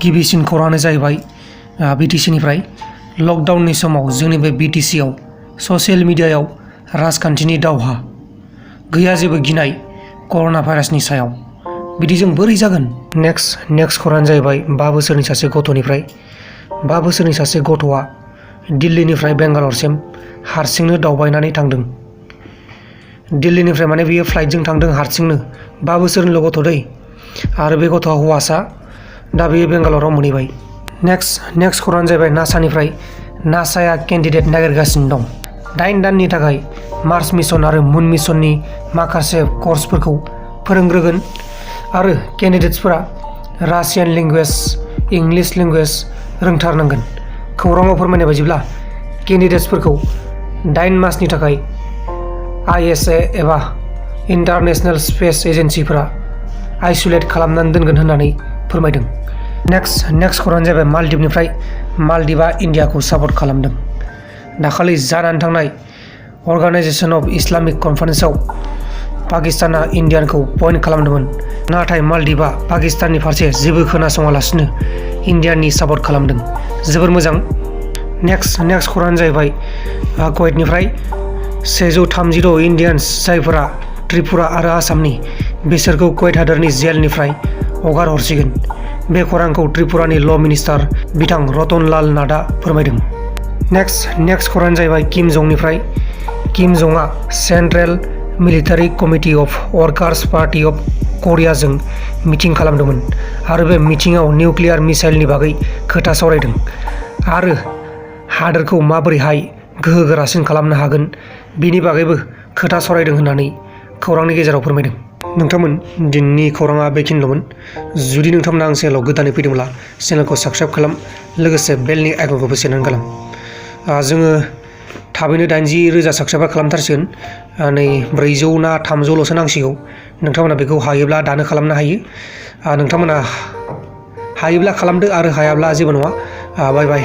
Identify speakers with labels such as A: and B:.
A: गिबिसिन खौराङानो जाहैबाय बिटिसिनिफ्राय लकडाउननि समाव जोंनि बे बिटिसिआव ससियेल मिडियायाव राजखान्थिनि दावहा गैया जेबो गिनाय कर'ना भाइरासनि सायाव बिदिजों बोरै जागोन। नेक्स्ट खौराङानो जाहैबाय 5 बोसोरनि सासे गथ'निफ्राय 5 बोसोरनि सासे गथ'आ दिल्लीनिफ्राय बेंगालरसिम हारसिंनो दावबायनानै थांदों। दिल्लीनिफ्राय माने बियो फ्लाइटजों थांदों हारसिंनो। 5 बोसोरनिल' गथ' दै आरो बे गथ'आ हौवासा। दा बेयो बेंगालराव मोनहैबाय। नेक्स्ट खौराङानो जाहैबाय नासानिफ्राय नासाया केन्डिडेट नागिरगासिनो दं। 8 दाननि थाखाय मार्स मिशन आरो मुन मिशननि माखासे कर्सफोरखौ फोरोंग्रोगोन आरो केन्डिडेट्सफोरा रासियान लेंगुवेज, इंलिश लेंगुवेज रोंथारनांगोन। खौराङाव फोरमायनाय बायदिब्ला केन्डिडेट्सफोरखौ 8 मासनि थाखाय ISA एबा इन्टारनेशनेल स्पेस एजेन्सिफोरा आइसोलेट खालामनानै दोनगोन होननानै फोरमायदों। नेक्स्ट खौराङानो जाहैबाय मालदीवनिफ्राय मालदीवआ इन्डियाखौ सापर्ट खालामदों। दाखालि जानानै थांनाय अर्गानाइजेशन अफ इस्लामिक कनफारेन्सआव पाकिस्ताना इन्डियाखौ पइन्ट खालामदोंमोन, नाथाय मालदीवआ पाकिस्ताननि फारसे जेबो खोनासङालासिनो इन्डियानि सापर्ट खालामदों। जोबोर मोजां। नेक्स्ट खौराङानो जाहैबाय कुवेतनिफ्राय 130 इन्डियान्स जायफोरा त्रिपुरा आरो आसामनि बिसोरखौ कुवेत हादोरनि जेलनिफ्राय हगार हरसिगोन। बे खौरांखौ त्रिपुरानि ल' मिनिस्टार बिथां रतन लाल नाथआ फोरमायदों। नेक्स्ट खौराङानो जाहैबाय किम जंनिफ्राय किम जंआ central military committee of workers party of करियाजों मिटिं खालामदोंमोन आरो बे मिटिंआव निउक्लियार मिसाइलनि बागै खोथा सावरायदों आरो हादोरखौ माबोरैहाय गोहोगोरासिन खालामनो हागोन बिनि बागैबो खोथा सावरायदों होननानै खौरांनि गेजेराव फोरमायदों। नोंथांमोन दिनैनि खौराङा बेखिनिल'मोन। जुदि नोंथांमोना आं चेनेलाव गोदानै फैदोंब्ला चेनेलखौ साबस्क्राइब खालाम, लोगोसे बेलनि आइकनखौबो सेरनानै गालां। जोङो थाबैनो 80,000 साबस्क्राइबार खालामथारसिगोन। नै 400 ना 300ल'सो नांसिगौ। नोंथांमोना बेखौ हायोब्ला दानो खालामनो हायो। नोंथांमोना हायोब्ला खालामदो आरो हायाब्ला जेबो नङा। बाय बाय।